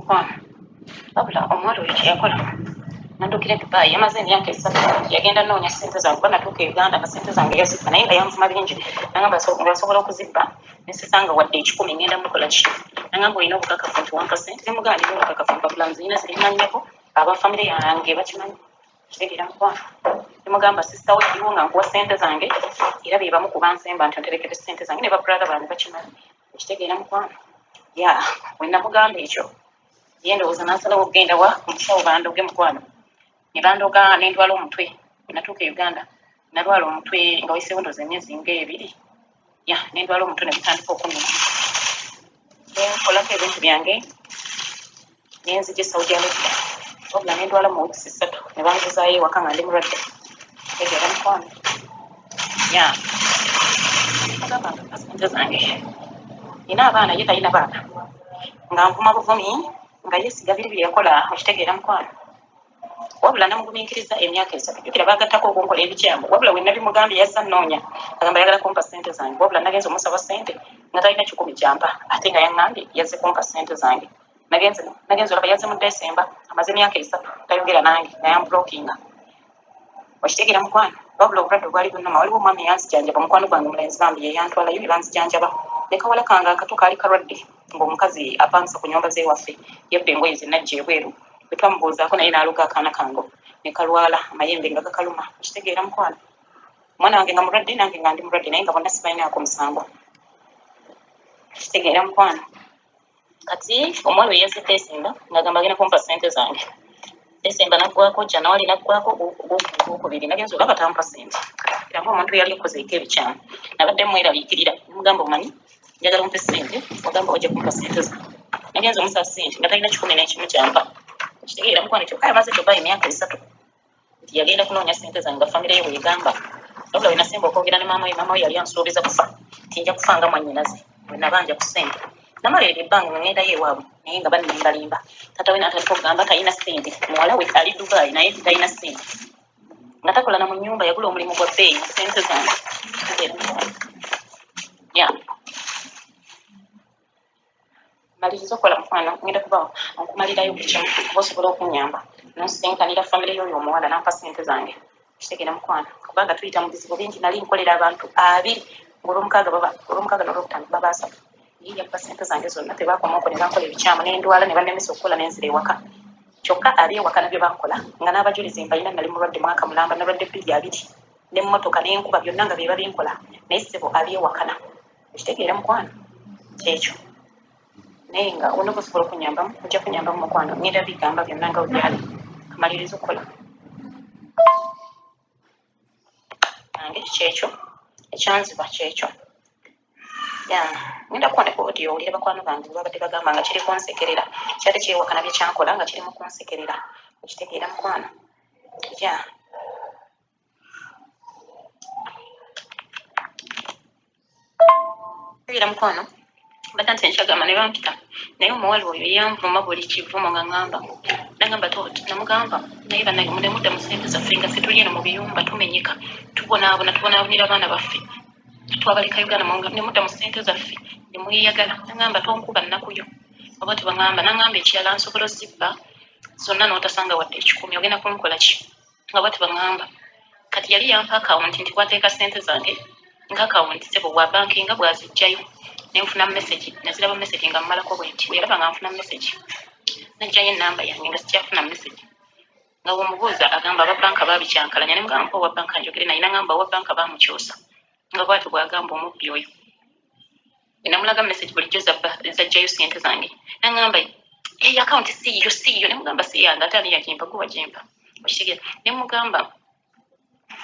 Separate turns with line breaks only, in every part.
Mukwano, wabula omuwala oyo kyeyakola nandukira Dubai, yamaze emyaka 3 yagenda noonya ssente zange, kuba natuuka e Uganda nga ssente zange yazibba, naye nga yanvuma bingi, nangamba asobola okuzibba nesisanga wadde 100, ngenda mukola ki? Nangamba olina obukakafu nti wampa ssente? Nemugamba nina obukakafu, mpapula nzirina ziri manyako, aba famire yange bakimanyi. Kitegeera mukwano? Nemugamba sister we yaliwo nga nkuwa ssente zange, era be bamu ku bansemba nti onterekere ssente zange, ne ba brother bange bakimanyi. Ekitegeera mukwano? Ya, we namugamba ekyo, ye ndowooza nansalawo okugenda wa omusawo bandoge mukwano, ne bandoga nendwala omutwe. Bwe natuuka e Uganda nalwala omutwe nga wayiseewo ndowooza emyezi nga 2. Ya, nendwala omutwe ne gutandika okunnuma, nenkolako ebintu byange nenzija e Saudi Arabia, wabula nendwala mu weeks 3 ne banzizaayo ewaka nga ndi mulwadde. Tegeera mukwano? Ya, agamba nga sente zange nina abaana, ye talina baana, nga nvuma buvumi, nga yeesiga biri bye yakola. Okitegeera mukwano? Wabula namugumiikiriza emyaka 3. Jjukira baagattako okunkola ebikyamu. Wabula we nabimugambye yazza nnoonya, agamba ayagala kumpa ssente zange, wabula nagenza omusaba ssente nga talina 100 kyampa, ate nga yaŋŋambye yazze kumpa ssente zange. Nagenze olaba yazze mu Desemba, amaze emyaka 3 tayogera nange, nga yamblockinga. Okitegeera mukwano? Wabula obulwadde obwali bunnuma, waliwo omwami yanzijanjaba, omukwano gwange mulenzi bambi, ye yantwalayo ne banzijanjaba ne kawala kange akato kaali kalwadde, ng'omukazi apangisa ku nyumba z'ewaffe yabba engoye ze najja ebweru. Bwe twamubuuzaako naye n'aluga akaana kange ne kalwala amayembe nga gakaluma. Okitegeera mukwano? Omwana wange nga mulwadde, nange nga ndi mulwadde, naye nga bonna sibalinaako musango. Kitegeera mukwano? Kati omuwala oyo yazze Desemba ng'agamba agenda kumpa ssente zange. Desemba naggwako, January naggwako, ogwokubiri nagenza olaba tampa ssente. Era ng'omuntu eyali akozeeko ebikyamu nabadde mweraliikirira, nemugamba omanyi njagala ompe ssente, ogamba ojja kumpa ssente zange. Nagenza omusaba ssente nga talina 101 kyampa. Kitegeera mukwano? Kyokka yamaze kyokka emyaka 3 nti yagenda kunoonya ssente zange nga famire ye bwegamba. Wabula we nasemba okwogera ne maama we, maama we yali ansuubiza kufa, nti nja kufa nga mwannyinaze bwe nabanja ku ssente. Namala eryo ebbanga nga ŋŋendayo ewaabwe, naye nga bannembalimba. Taata we n'atandika okugamba talina ssente, muwala we ali Dubai naye talina ssente, nga takola na mu nnyumba, yagula omulimu gwa bbeeyi mu ssente zange. Ya, maliriza okukola mukwano, ngenda kuba nkumalirayo ku kimu, kuba osobola okunnyamba nonsisinkanira famire y'oyo omuwala nampa ssente zange. Kitegeera mukwano? Kubanga tuyita mu bizibu bingi. Nali nkolera abantu 20, ng'olwomukaaga baba olwomukaaga n'olwokutaano baba 30. Ye yabba ssente zange zonna, tebaakoma okwo, ne bankola ebikyamu n'endwala ne bannemesa okukola n'enzira ewaka. Kyokka ab'ewaka nabyo bankola nga n'abajulizi mbalina. Nali mulwadde mwaka mulamba, nalwadde 2020, n'emmotoka n'enkuba byonna nga be babinkola, naye ssebo abyewakana. Okitegeera mukwano? Kyekyo. Naye nga onoba osobola okunyambamu, ojja kunyambamu mukwano. Ngenda bigamba byonna nga bwe byali. Kamaliriza okukola nange kyekyo ekyanziba kyekyo. Ya, ngenda kuwandika audio owulire bakwano bange bwe babadde bagamba nga kiri kunsekerera, kyadde kyewakana bye kyankola nga kiri mu kunsekerera. Okitegeera mukwano? Ya, tegeera mukwano, mbadde nti nkyagamba ne bampita, naye omuwala oyo yanvuma buli kivumo nga ŋŋamba, nagamba namugamba naye bannange munemudda mu ssente zaffe nga ffe tuli eno mu biyumba tumenyeka, tubonaabona, tubonaabonera abaana baffe twabaleka Uganda, nemudda mu ssente zaffe ne mweyagala. Nagamba tonkuba nnaku yo oba tebaŋŋamba. Nagamba ekirala nsobola ozibba zonna n'otasanga wadde 100, ogenda kunkola ki? Nga bwati baŋŋamba. Kati yali yampa akawunti nti kwateeka ssente zange nga akawunti sebo bwa banki, nga bw'aziggyayo ne nfuna message, naziraba message nga mmalako bwe nti. Bwe yalaba nga nfuna message n'aggyayo ennamba yange nga sikyafuna message, nga bw'omubuuza agamba aba banka baabikyankalanya. Ne mugamba mpa owa banka njogere naye, n'aŋŋamba owa banka baamukyusa, nga bw'atyo bw'agamba omubbi oyo. Bwe namulaga message bulijjo zabba zaggyayo ssente zange, n'aŋŋamba eyo akawunti si yiyo, si yiyo. Ne mugamba si yange, ate ani yagimpa? Gwe wagimpa. Okitegeera? Ne mugamba,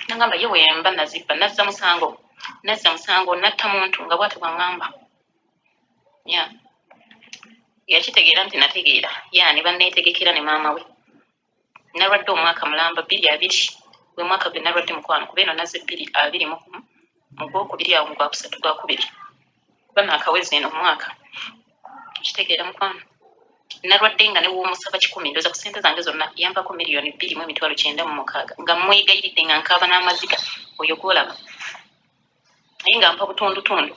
n'aŋŋamba ye bwe mba nazibba nazza musango, nazza musango natta muntu, nga bw'atyo bw'aŋŋamba. Ya, yakitegeera nti nategeera. Ya, ne banneetegekera ne maama we. Nalwadde omwaka mulamba, 2020 gwe mwaka gwe nalwadde mukwano, kuba eno nazze 2021 mu gwokubiri awo, mu gwakusatu gwakubiri, kuba naakaweza eno omwaka. Okitegeera mukwano? Nalwadde nga ne w'omusaba 100, ndowooza ku ssente zange zonna yampako 2,906,000, nga mwegayiridde nga nkaaba n'amaziga oyo gw'olaba, naye nga mpa butundutundu.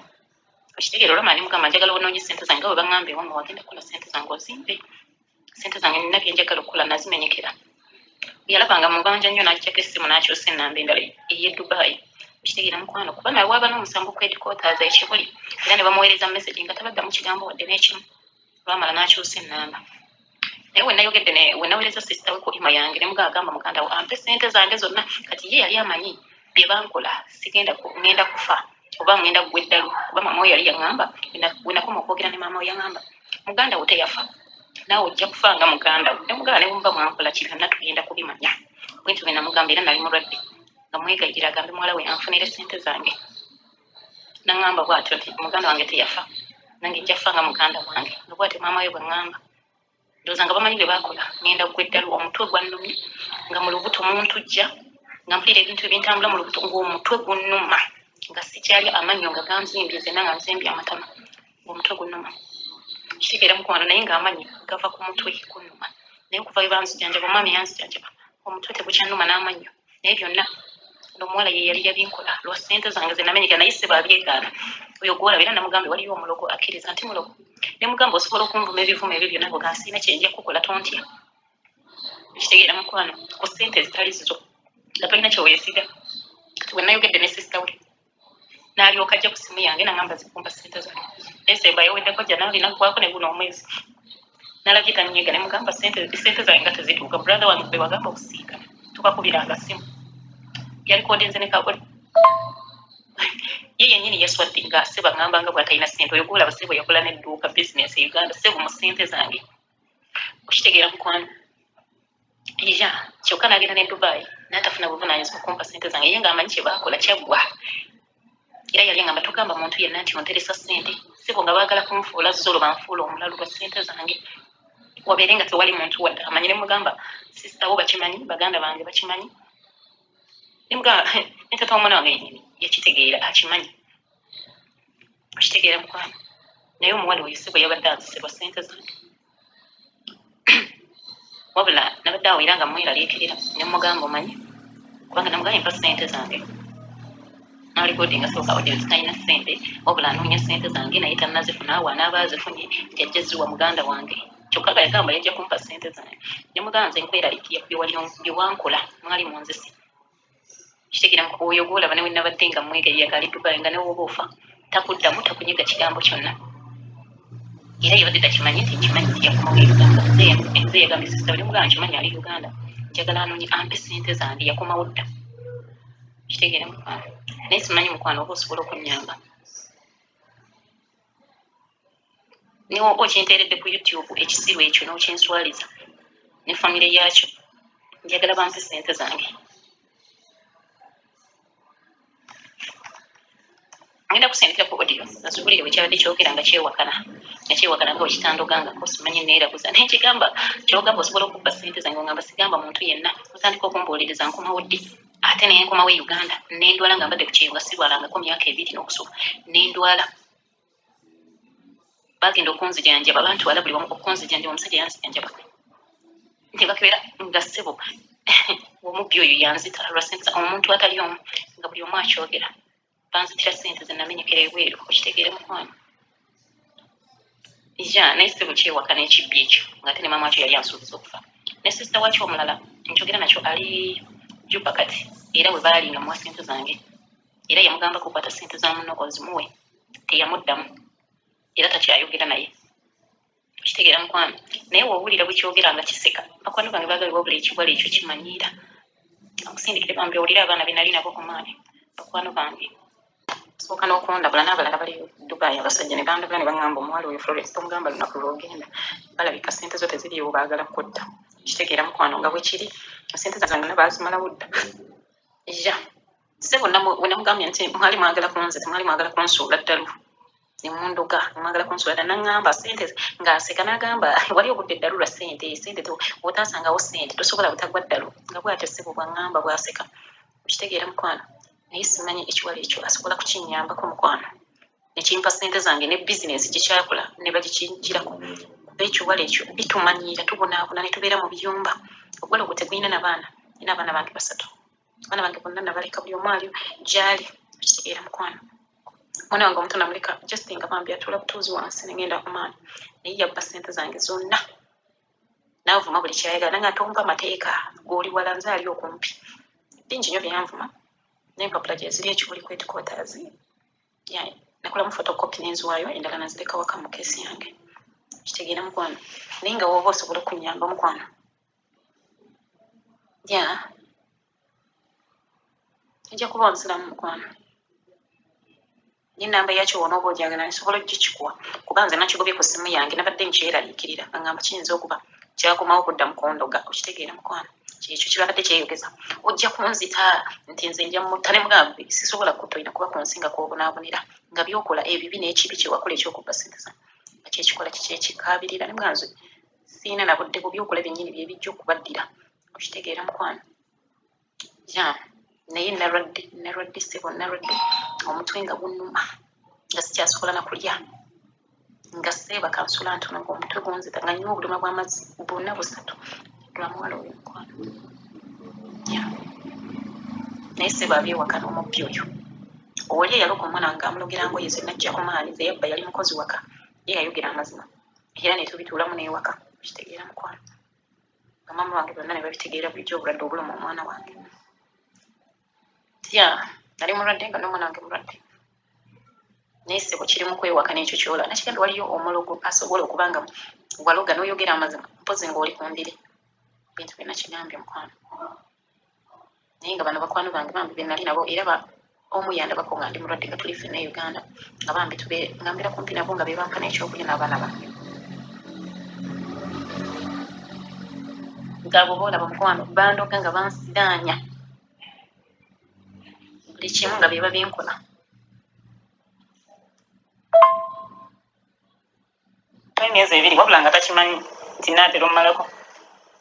Okitegeera? Olwamala ne mugamba njagala onoonye ssente zange nga bwe baŋŋamba ewammwe wagenda kukola ssente zange ozimpe. Ssente zange nina bye njagala okukola, nazimenyekera. Yalaba nga mubanja nnyo, n'aggyako essimu n'akyusa ennamba endala ey'e Dubai. Okitegeera mukwano? Kuba nawe waaba n'omusango ku headquarters e Kibuli, era ne bamuweereza message nga tabaddamu kigambo wadde n'ekimu. Lwamala n'akyusa ennamba. Naye we nayogedde ne we naweereza sister we ku email yange ne mugamba, gamba muganda wo ampe ssente zange zonna. Kati ye yali amanyi bye bankola, sigenda ngenda kufa oba ngenda kugwa eddalu, kuba maama we yali yaŋŋamba, we nakoma okwogera ne maama we yaŋŋamba, muganda wo teyafa, naawe ojja kufa nga muganda wo. Ne muganda ne bwemuba mwankola ki, byonna tugenda kubimanya. Bwentyo bwe namugamba, era nali mulwadde nga mwegayirira agambe muwala we anfunire ssente zange. Naŋŋamba bw'atyo nti muganda wange teyafa, nange nja kufa nga muganda wange, nga bw'atyo maama we bwe ŋŋamba. Ndowooza nga bamanyi bye baakola, ŋŋenda kugwa eddalu, omutwe gwannumye nga mu lubuto muntujja, nga mpulira ebintu ebintambula mu lubuto, ng'omutwe gunnuma nga sikyalya, amannyo nga ganzimbye zenna, nga nzimbye amatama, ng'omutwe gunnuma. Kitegeera mukwano? Naye ng'amannyo gava ku mutwe kunnuma, naye okuva bwe banzijanjaba, omwami yanzijanjaba, omutwe tegukyannuma n'amannyo. Naye byonna omuwala ye yali yabinkola lwa ssente zange ze namenyekera, naye si baabyegaana. Oyo gwolaba, era namugambye waliyo omulogo akkiriza nti mulogo, ne mugamba osobola okunvuma ebivumo ebyo byonna, ngoga nsiina kyenja kukola, tontya. Kitegeera mukwano? Ku ssente ezitali zizo nga tolina kyeweesiga. Kati bwe nayogedde ne sister we, n'alyoka ajja ku ssimu yange nangamba zikumpa ssente zange. Desemba yaweddeko, January naggwako, ne guno omwezi nalabye tanyiiga. Ne mugamba ssente zange nga tezituuka, brother wange gwe wagamba okusiikana tukakubiranga ssimu, yalikodinze ne kakoli ye yennyini yaswadde nga seba ngamba nga bw'atalina ssente. Oyo gwolaba sebo yakola n'edduuka bizinesi e Uganda, sebo mu ssente zange. Okitegeera mukwano? Ya, kyokka n'agenda ne Dubai n'atafuna buvunaanyizibwa okumpa ssente zange, ye ng'amanyi kye baakola kyaggwa. Era yali angamba togamba muntu yenna nti onteresa ssente, sebo nga baagala kunfuula zolo, banfuula omulalu lwa ssente zange, wabeere nga tewali muntu wadde amanyi. Ne mugamba sister wo bakimanyi, baganda bange bakimanyi, ne mugamba ne taata w'omwana wange yennyini yakitegeera, akimanyi. Okitegeera mukwano? Naye omuwala oyo si bwe yabadde anzise lwa ssente zange. Wabula nabadde awo era nga mweraliikirira, ne mugamba omanyi, kubanga namugambye mpa ssente zange, nalikodinga sooka audience, talina ssente, wabula anoonya ssente zange naye tannazifuna, awo anaaba azifunye nti ajja ziwa muganda wange. Kyokka nga yagamba yajja kumpa ssente zange. Ne mugamba nze nkweraliikirira ku bye wankola, mwali munzise. Kitegeera? Oyo gwolaba ne we nabadde nga mwegayirira ng'ali Dubai, nga ne woba ofa takuddamu, takunyiga kigambo kyonna, era yabadde takimanyi nti nkimanyi nti yakomawo e Uganda. Nze yagambye sister we, mugamba nkimanyi ali Uganda, njagala anoonye ampe ssente zange, yakomawo dda. Kitegeera mukwano? Naye simanyi mukwano oba osobola okunnyamba, newoba okinteeredde ku YouTube ekisiru ekyo n'okinswaliza ne famire yaakyo, njagala bampe ssente zange. Ngenda kusindikira ku audio nziwulire bwe kyabadde kyogera, nga kyewakana, nga kyewakana nga bwe kitandogangako. Simanyi neeraguza, naye nkigamba kyogamba osobola okubba ssente zange, ogamba sigamba muntu yenna, otandika okumbuuliriza nkomawo ddi, ate naye nkomawo e Uganda nendwala nga mbadde ku kyeyo, nga sirwalangako myaka 2 n'okusoba, nendwala. Bagenda okunzijanjaba, bantwala buli wamu okunzijanjaba, omusajja yanzijanjaba ne bakebera nga ssebo omubbi oyo yanzita lwa ssente, omuntu atali omu, nga buli omu akyogera, banzitira ssente ze namenyekera ebweru. Okitegeere mukwano? Ya, naye ssebo kyewakana ekibbi ekyo, ng'ate ne maama wakyo yali ansuubiza okufa. Ne sister wakyo omulala nkyogera nakyo ali Juba kati, era bwe baali nga muwa ssente zange, era yamugambako okwata ssente za munno ozimuwe, teyamuddamu, era takyayogera naye. Okitegeera mukwano? Naye w'owulira bwe kyogera nga kiseka, bakwano bange baagala, wabula ekiwala ekyo kimanyiira. Akusindikire bambi owulire abaana be nali nabo Omaani, bakwano bange sooka n'okundabula, n'abalala bali Dubai, abasajja ne bandabula ne baŋŋamba omuwala oyo Florence tomugamba lunaku lw'ogenda, balabika ssente zo teziriiwo, baagala kutta. Kitegeera mukwano? Nga bwe kiri, ssente zange zonna baazimalawo dda. Ya ssebo, we namugambye nti mwali mwagala kunzita, mwali mwagala kunsuula ddalu, ne mundoga, mwagala kunsuula dda, naŋŋamba ssente, ng'aseka n'agamba wali ogudde eddalu lwa ssente, ssente bw'otaasangawo ssente tosobola butagwa ddalu, nga bw'atyo ssebo bw'aŋŋamba bw'aseka. Okitegeera mukwano? Naye simanyi ekiwala ekyo asobola kukinnyambako mukwano nekimpa ssente zange, ne bizinesi gyekyakola ne bagikingirako, kuba ekiwala ekyo bitumanyiira, tubonaabona ne tubeera mu biyumba. Ogwala ogwo tegulina na baana, nina abaana bange basatu, abaana bange bonna nabaleka, buli omu ali gy'ali. Okitegeera mukwano? Omwana wange omuto namuleka just nga bambi atuula butuuzi wansi, nengenda Oman, naye yabba ssente zange zonna. N'anvuma buli ky'ayagala nange tompa mateeka g'oli wala nze ali okumpi. Bingi nnyo bye yanvuma n'empapula gye ziri ekibuli ku headquarters. Yeah, nakolamu photocopy n'enziwaayo endala nazireka waka mu keesi yange. Kitegeera mukwano. Naye nga w'oba osobola okunnyamba mukwano. Yeah. Ojja kuba onziramu mukwano. N'ennamba yakyo w'onooba ogyagala nsobola ogikikuwa kuba nze nakigobye ku ssimu yange nabadde nkyeraliikirira nga ngamba kiyinza okuba kyakomawo kuddamu kundoga. Okitegeera mukwano? Kyekyo kibadde kyeyogeza. Ojja kunzita nti nze nja mutta ne mugamba sisobola kutta olina kuba ku nsi nga kw'obonaabonera nga by'okola ebibi n'ekibi kye wakola eky'okubba ssente zange nga kyekikola kiki ekikaabirira ne mugamba nze sirina na budde bwo by'okola byennyini bye bijja okubaddira. Okitegeera mukwano? Ya naye nalwadde nalwadde ssebo nalwadde omutwe nga gunnuma nga sikyasobola na kulya nga seebaka nsula ntono ng'omutwe gunzita nga nywa obuluma bw'amazzi buna busatu lwa muwala oyo mukwano. Ya naye ssebo abyewaka n'omubbi oyo oli eyaloga omwana wange amulogera ngoye ze najjako maani ze yabba yali mukozi waka ye yayogera amazima era ne tubituulamu n'ewaka. Okitegeera mukwano? Bamaama bange bonna ne babitegeera bulijjo obulwadde obuluma omwana wange. Ya nali mulwadde nga n'omwana wange mulwadde naye ssebo kiri mu kwewaka n'ekyo ky'olaba. Nakigambye waliyo omulogo asobola okuba nga waloga n'oyogera amazima mpozzi ng'oli ku ndiri. Bintu bye nakigambye mukwano. Naye nga bano bakwano bange bambi be nali nabo era ba omu yandabako nga ndi mulwadde nga tuli ffenna e Uganda nga bambi tube nga mbeera kumpi nabo nga be bampa n'ekyokulya n'abaana bange. Ng'abo boolaba mukwano bandoga nga bansiraanya buli kimu nga be babinkola. Emyezi ebiri wabula nga takimanyi nti naatera omumalako.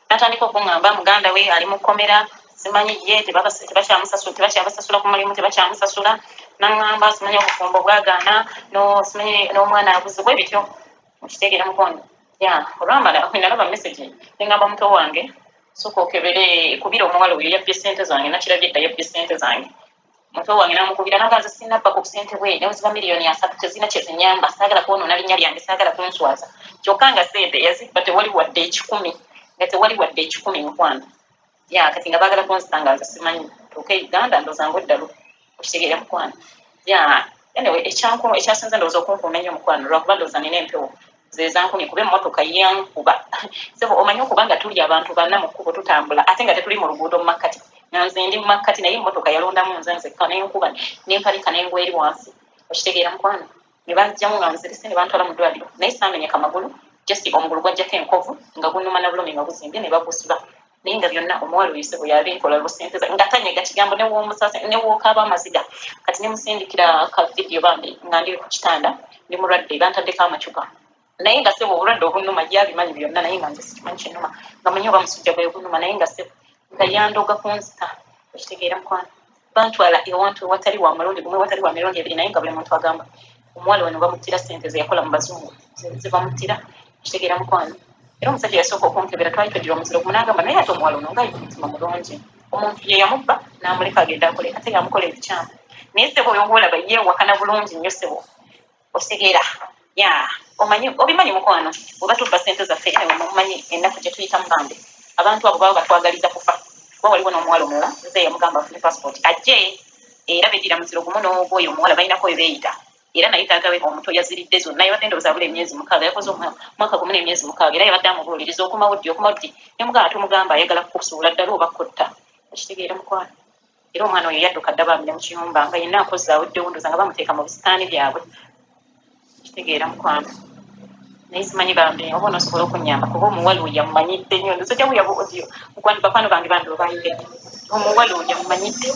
N'atandika okuŋŋamba muganda we ali mu kkomera simanyi ye tebakyamusasula tebakyabasasula ku mulimu tebakyamusasula n'aŋŋamba simanyi obufumbo bwagaana no simanyi n'omwana abuze bwe bityo okitegeera mukwano. Ya olwamala nalaba message ne ŋŋamba muto wange sooka okebere kubira omuwala oyo yabbye ssente zange nakirabye dda yabbye ssente zange. Muto wange n'amukubira n'agamba nze sinnabba ku busente bwe ne bwe ziba 30,000,000 tezirina kye zinnyamba saagala kwonoona linnya lyange saagala kunswaza kyokka nga ssente yazibba tewali wadde ekikumi nga tewali wadde ekikumi mukwano ya kati nga baagala kunzita nga nze simanyi tuuke e Uganda ndowooza ngwa eddalu okitegeera mukwano ya anyway ekyanku ekyasinze ndowooza okunkuuma ennyo mukwano lwakuba ndowooza nina empewo ze zankumye kuba emmotoka yankuba sebo omanyi okuba nga tuli abantu bana mu kkubo tutambula ate nga tetuli mu luguudo mu makkati nga nze ndi mu makkati naye emmotoka yalondamu nze nzekka nenkuba nempalika nengwa eri wansi okitegeera mukwano ne banzigyamu nga nzirise ne bantwala mu ddwaliro naye saamenyeka magulu just omugulu gwajjako enkovu nga gunnuma na bulumi nga guzimbye ne bagusiba naye nga byonna omuwala oyo sebo yabinkola lusente nga tanyega kigambo newomusase newokaaba amaziga kati nemusindikira ka video bambi nga ndi ku kitanda ndi mulwadde bantaddeko amacupa naye nga sebo obulwadde obunuma yabimanyi byonna naye nga nze sikimanyi kinuma nga manyi oba musujja gwe gunuma naye nga sebo nga yandoga kunzita okitegeera mukwano bantwala ewantu ewatali wa mulundi gumu ewatali wa mirundi ebiri naye nga buli muntu agamba omuwala ono bamuttira ssente ze yakola mu bazungu zebamuttira kitegeera mukwano era omusajja yasooka okunkebera twali tweddira omuziro gumu n'agamba naye ate omuwala ono ng'alina omutima mulungi omuntu ye yamubba n'amuleka agenda akole ate yamukola ebikyamu naye ssebo oyo ng'olaba yeewakana bulungi nnyo ssebo okitegeera ya omanyi obimanyi mukwano bwe batubba ssente zaffe omanyi ennaku gye tuyitamu bambi abantu abo baba batwagaliza kufa kuba waliwo n'omuwala omulala nze yamugamba afune passport ajje era beddira muziro gumu n'ogwoyo omuwala balinako we beeyita era naye taata we omuto yaziridde zonna yabadde ndowooza abula emyezi mukaaga yakoze omwaka gumu n'emyezi mukaaga era yabadde amubuuliriza okomawo ddi okomawo ddi ne mugamba tumugamba ayagala kukusuula ddala oba kutta okitegeera mukwano era omwana oyo yadduka dda bambi ne mu kiyumba nga yenna akoze aweddewo ndowooza nga bamuteeka mu bisitaani byabwe kitegeera mukwano naye simanyi bambi oba onosobola okunyamba kuba omuwala oyo amumanyidde nnyo ndoza ojja kuya audio mukwano bakwano bange bambi webayogedde omuwala oyo amumanyidde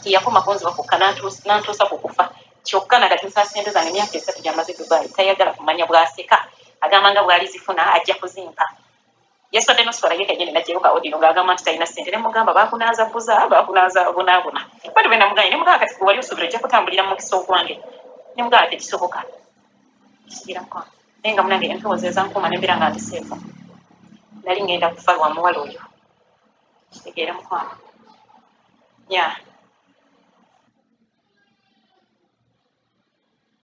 teyakoma kunziba kukka nantuusa ku kufa kyokka nakati nsaba sente zange emyaka esatu gyamaze Dubai tayagala kumanya bwaseka agamba nga bwalizifuna ajja kuzimpa Yaswadde noswala ye kenyini najjayo ka audio nga agamba nti talina sente ne mugamba bakunaaza buza bakunaaza bonaabona bwentyo bwe namugambye ne mugamba kati gwe wali osuubira ojja kutambulira mu mukisa ogwange ne mugamba tekisoboka kigira mukwano naye nga munange empewo zezankuuma ne mbeera nga ndi seefu nali ngenda kufa lwa muwala oyo kitegeera mukwano ya yeah.